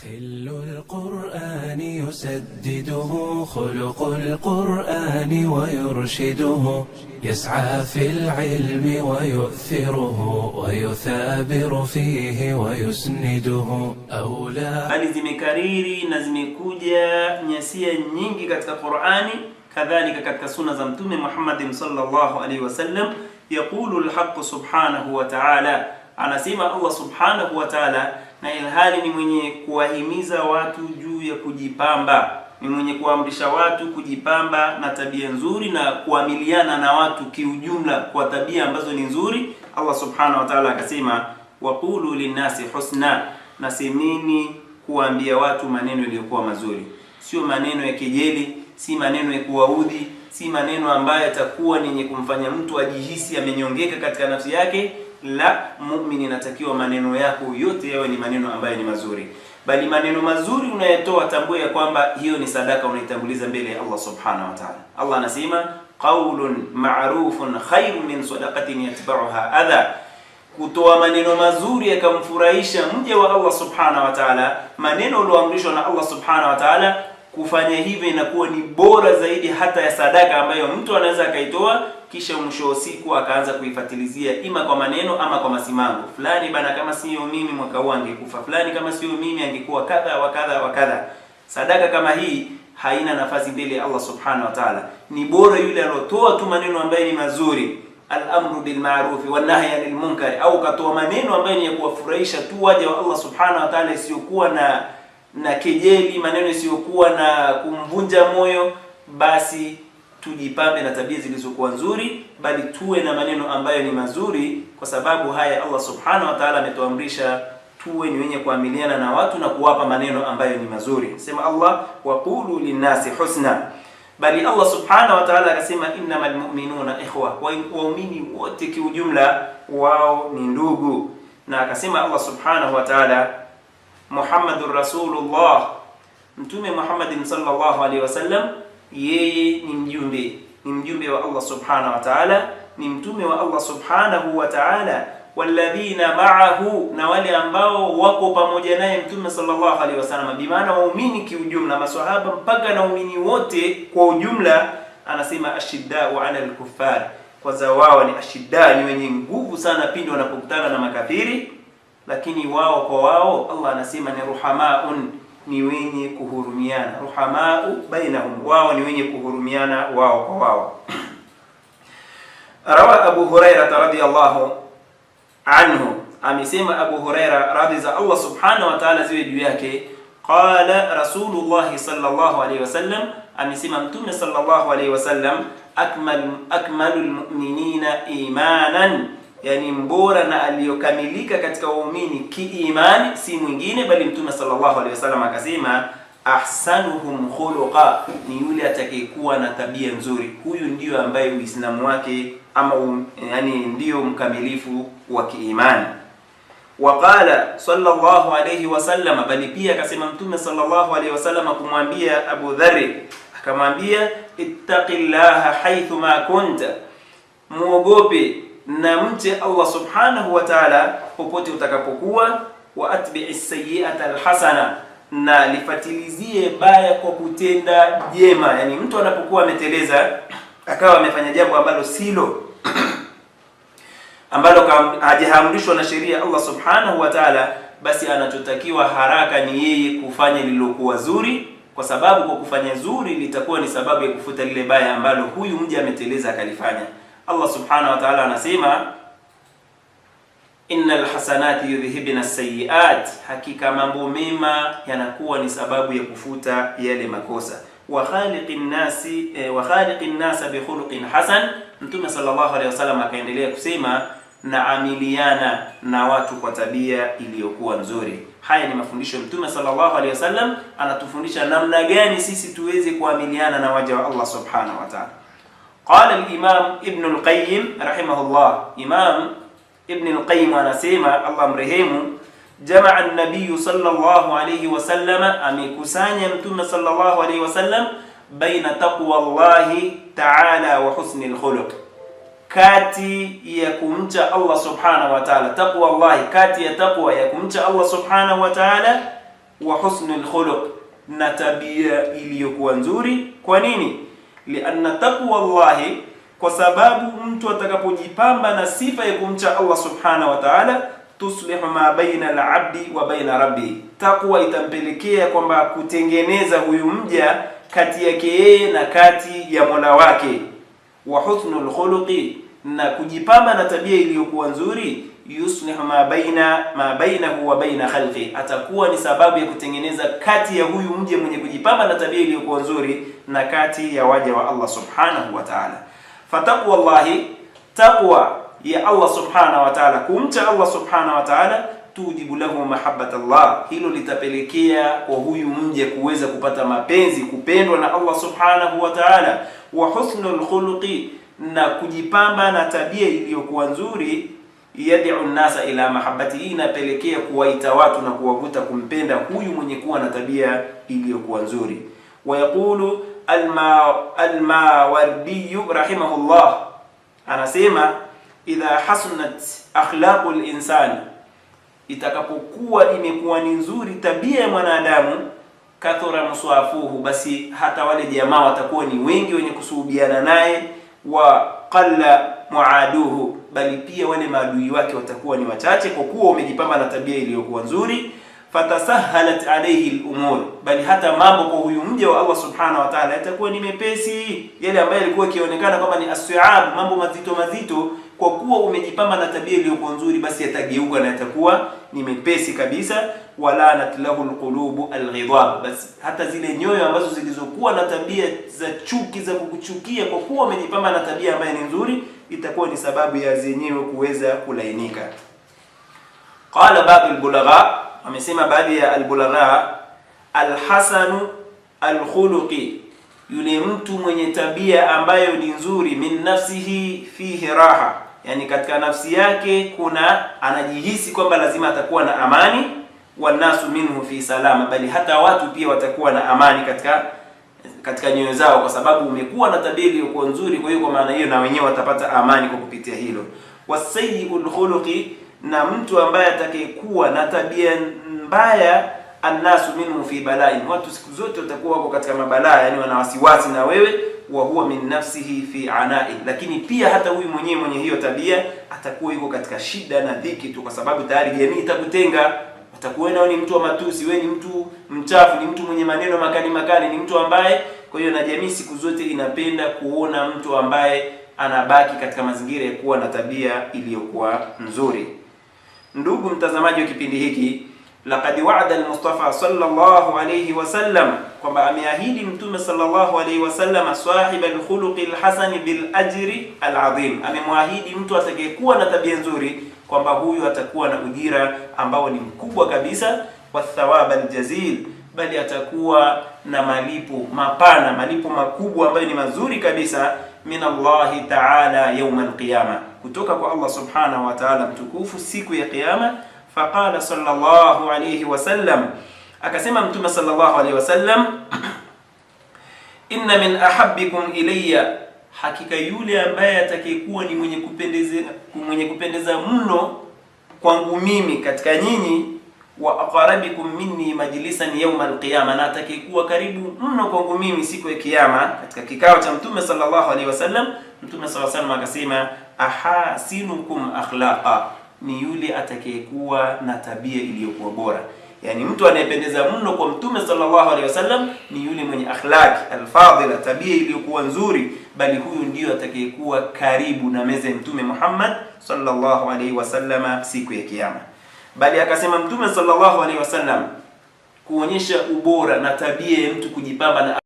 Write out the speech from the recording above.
خل القرآن يسدده خلق القرآن ويرشده يسعى في العلم ويؤثره ويثابر فيه ويسنده أولى. Bali zimekariri na zimekuja nyasia nyingi katika Qur'ani, kadhalika katika sunna za Mtume Muhammad sallallahu alaihi wasallam. Yaqulu al-haqq subhanahu wa ta'ala, anasema Allah subhanahu wa ta'ala, na ilhali ni mwenye kuwahimiza watu juu ya kujipamba, ni mwenye kuamrisha watu kujipamba na tabia nzuri na kuamiliana na watu kiujumla kwa tabia ambazo ni nzuri. Allah subhanahu wa ta'ala akasema, waqulu linnasi husna, nasemeni kuambia watu maneno yaliyokuwa mazuri, sio maneno ya kejeli, si maneno ya kuwaudhi, si maneno ambayo yatakuwa ni yenye kumfanya mtu ajihisi amenyongeka katika nafsi yake. La, muumini inatakiwa maneno yako yote yawe ni maneno ambayo ni mazuri, bali maneno mazuri unayotoa tambua ya kwamba hiyo ni sadaka unaitanguliza mbele ya Allah subhanahu wa ta'ala. Allah anasema qaulun ma'rufun khairun min sadaqatin yatba'uha adha, kutoa maneno mazuri yakamfurahisha mja wa Allah subhanahu wa ta'ala, maneno ulioamrishwa na Allah subhanahu wa ta'ala, kufanya hivyo inakuwa ni bora zaidi hata ya sadaka ambayo mtu anaweza akaitoa kisha mwisho wa siku akaanza kuifatilizia ima kwa maneno ama kwa masimango. Fulani bana, kama sio mimi mwaka huu angekufa, fulani kama sio mimi angekuwa kadha wa kadha wa kadha. Sadaka kama hii haina nafasi mbele ya Allah subhanahu wa ta'ala. Ni bora yule alotoa tu maneno ambayo ni mazuri, al-amru bil ma'ruf wan nahy anil munkar, au katoa maneno ambayo ni ya kuwafurahisha tu waja wa Allah subhanahu wa ta'ala, isiyokuwa na kejeli, maneno isiyokuwa na kumvunja moyo. Basi tujipambe na tabia zilizokuwa nzuri, bali tuwe na maneno ambayo ni mazuri, kwa sababu haya Allah subhanahu wa ta'ala ametuamrisha tuwe ni wenye kuamiliana na watu na kuwapa maneno ambayo ni mazuri. Sema Allah, waqulu linnasi husna. Bali Allah subhanahu wa ta'ala akasema innamal mu'minuna ikhwa, waumini wote kiujumla wao ni ndugu. Na akasema Allah subhanahu wa ta'ala, Muhammadur Rasulullah, Mtume Muhammadin sallallahu alaihi wasallam, yeye ni mjumbe, ni mjumbe wa Allah subhanahu wa ta'ala, ni mtume wa Allah subhanahu wa ta'ala. Walladhina ma'ahu, na wale ambao wako pamoja naye Mtume sallallahu alaihi wasallam, bimaana waumini kiujumla, maswahaba mpaka na waumini wote kwa ujumla. Anasema ashiddau ala al-kuffar, kwanza wao ni ashidda, ni wenye nguvu sana pindi wanapokutana na makafiri, lakini wao kwa wao Allah anasema ni ruhamaun, ni wenye kuhurumiana. Ruhamau bainahum, wao ni wenye kuhurumiana wao kwa wao. Rawa Abu Huraira radhiyallahu anhu, amesema Abu Huraira radhi za Allah subhanahu wa ta'ala ziwe juu yake, qala Rasulullah sallallahu alayhi wasallam, amesema Mtume sallallahu alayhi wasallam, akmalul mu'minina imanan, yani mbora na aliyokamilika katika waumini kiimani si mwingine bali Mtume sallallahu alaihi wasallam akasema ahsanuhum khuluqa, ni yule atakayekuwa na tabia nzuri. Huyu ndiyo ambaye Uislamu wake ama yani ndiyo mkamilifu wa kiimani. Waqala sallallahu alaihi wasallam, bali pia akasema Mtume sallallahu alaihi wasallam kumwambia Abu Dharr, akamwambia ittaqillaha haythu ma kunta, muogope na mche Allah subhanahu wa ta'ala popote utakapokuwa. Wa atbi'i sayyi'ata alhasana, na lifatilizie baya kwa kutenda jema. Yani mtu anapokuwa ameteleza akawa amefanya jambo ambalo silo ambalo hajaamrishwa na sheria Allah subhanahu wa ta'ala, basi anachotakiwa haraka ni yeye kufanya lililokuwa zuri, kwa sababu kwa kufanya zuri litakuwa ni sababu ya kufuta lile baya ambalo huyu mja ameteleza akalifanya. Allah subhanahu wa ta'ala anasema innal hasanati yudhhibna as-sayyi'at, hakika mambo mema yanakuwa ni sababu ya kufuta yale makosa. Wa khaliqin nasi wa khaliqin nasa bi khuluqin hasan. Mtume sallallahu alaihi wasallam akaendelea kusema na amiliana na watu kwa tabia iliyokuwa nzuri. Haya ni mafundisho ya Mtume sallallahu alaihi wasallam, anatufundisha namna gani sisi tuweze kuamiliana na waja wa Allah subhanahu wa ta'ala. Qala al-Imam Ibn al-Qayyim rahimahullah, Imam Ibn al-Qayyim anasema Allah mrehemu, jamaa an-nabiy sallallahu alayhi wasallam, amekusanya Mtume sallallahu alayhi wasallam baina taqwa Allahi ta'ala wa husni al-khuluq, kati ya kumcha Allah subhanahu wa ta'ala, taqwa Allahi, kati ya taqwa ya kumcha Allah subhanahu wa ta'ala Wa husnul khuluq, na tabia iliyokuwa nzuri. Kwa nini? Lianna taqwa Allahi, kwa sababu mtu atakapojipamba na sifa ya kumcha Allah subhanahu wa ta'ala, tuslihu ma baina al-abdi wa baina rabbi, taqwa itampelekea kwamba kutengeneza huyu mja kati yake yeye na kati ya Mola wake. Wa husnul khuluqi, na kujipamba na tabia iliyokuwa nzuri, yuslihu ma bainahu wa baina khalqi, atakuwa ni sababu ya kutengeneza kati ya huyu mja mwenye kujipamba na tabia iliyokuwa nzuri na kati ya waja wa Allah subhanahu wa ta'ala. Fataqwa Allahi, taqwa ya Allah subhanahu wa ta'ala, kumcha Allah subhanahu wa ta'ala, tujibu lahu mahabbata Allah, hilo litapelekea kwa huyu mja kuweza kupata mapenzi, kupendwa na Allah subhanahu wa ta'ala. Wa husnul khuluqi, na kujipamba na tabia iliyokuwa nzuri, yad'u an-nasa ila mahabbati, hii inapelekea kuwaita watu na kuwavuta kumpenda huyu mwenye kuwa na tabia iliyokuwa nzuri. Wa yaqulu al-Mawardi rahimahullah, anasema idha hasunat akhlaqul insani, itakapokuwa imekuwa ni nzuri tabia ya mwanadamu, kathura muswafuhu, basi hata wale jamaa watakuwa ni wengi wenye kusuhubiana naye, wa qalla muaduhu, bali pia wale maadui wake watakuwa ni wachache, kwa kuwa umejipamba na tabia iliyokuwa nzuri. Fatasahalat alayhi al-umur, bali hata mambo kwa huyu mja wa Allah subhanahu wa ta'ala yatakuwa ni mepesi, yale ambayo yalikuwa ikionekana kwamba ni asyaab, mambo mazito mazito, kwa kuwa umejipamba na tabia iliyokuwa nzuri, basi yatageuka na yatakuwa ni mepesi kabisa. Wala natlahu alqulubu alghidab, basi hata zile nyoyo ambazo zilizokuwa na tabia za chuki za kukuchukia, kwa kuwa umejipamba na tabia ambayo ni nzuri, itakuwa ni sababu ya zenyewe kuweza kulainika. Qala baadhi albulagha, amesema baadhi ya albulagha, alhasanu alkhuluqi, yule mtu mwenye tabia ambayo ni nzuri, min nafsihi fihi raha, yani katika nafsi yake kuna anajihisi kwamba lazima atakuwa na amani, wanasu minhu fi salama, bali hata watu pia watakuwa na amani katika nyoyo zao, kwa sababu umekuwa na tabia iliyokuwa nzuri. Kwa hiyo kwa maana hiyo na wenyewe watapata amani kwa kupitia hilo. Wasayiul khuluqi, na mtu ambaye atakayekuwa na tabia mbaya, annasu minhu fi bala'in, watu siku zote watakuwa wako katika mabalaa, yani wana wasiwasi na wewe. Wa huwa min nafsihi fi ana'i, lakini pia hata huyu mwenyewe mwenye hiyo tabia atakuwa yuko katika shida na dhiki tu, kwa sababu tayari jamii itakutenga, watakuwa nao ni mtu wa matusi, wewe ni mtu mchafu, ni mtu mwenye maneno makali makali, ni mtu ambaye. Kwa hiyo na jamii siku zote inapenda kuona mtu ambaye anabaki katika mazingira ya kuwa na tabia iliyokuwa nzuri. Ndugu mtazamaji wa kipindi hiki, laqad wa'ada al-Mustafa sallallahu alayhi wasallam, kwamba ameahidi Mtume sallallahu alayhi wasallam sahib al-khuluqi al-hasani bil ajri al-azim, amemwahidi mtu atakayekuwa na tabia nzuri kwamba huyu atakuwa na ujira ambao ni mkubwa kabisa, wa thawab al-jazil, bali atakuwa na malipo mapana, malipo makubwa ambayo ni mazuri kabisa, min Allahi ta'ala yawm al-qiyama, kutoka kwa Allah subhanahu wa ta'ala mtukufu siku ya kiyama. Faqala sallallahu alayhi wasallam, akasema Mtume sallallahu alayhi wasallam, inna min ahabbikum ilayya, hakika yule ambaye atakayekuwa ni mwenye kupendeza mno kwangu mimi katika nyinyi, wa aqrabikum minni majlisan yawm alqiyama, na atakayekuwa karibu mno kwangu mimi siku ya kiyama, katika kikao cha Mtume sallallahu alayhi wasallam, Mtume sallallahu alayhi wasallam akasema, ahasinukum akhlaqa, ni yule atakayekuwa na tabia iliyokuwa bora. Yani mtu anayependeza mno kwa Mtume sallallahu alaihi wasallam ni yule mwenye akhlaq alfadila, tabia iliyokuwa nzuri, bali huyu ndiyo atakayekuwa karibu na meza ya Mtume Muhammad sallallahu alaihi wasallam siku ya kiyama. Bali akasema Mtume sallallahu alaihi wasallam kuonyesha ubora na tabia ya mtu kujipamba na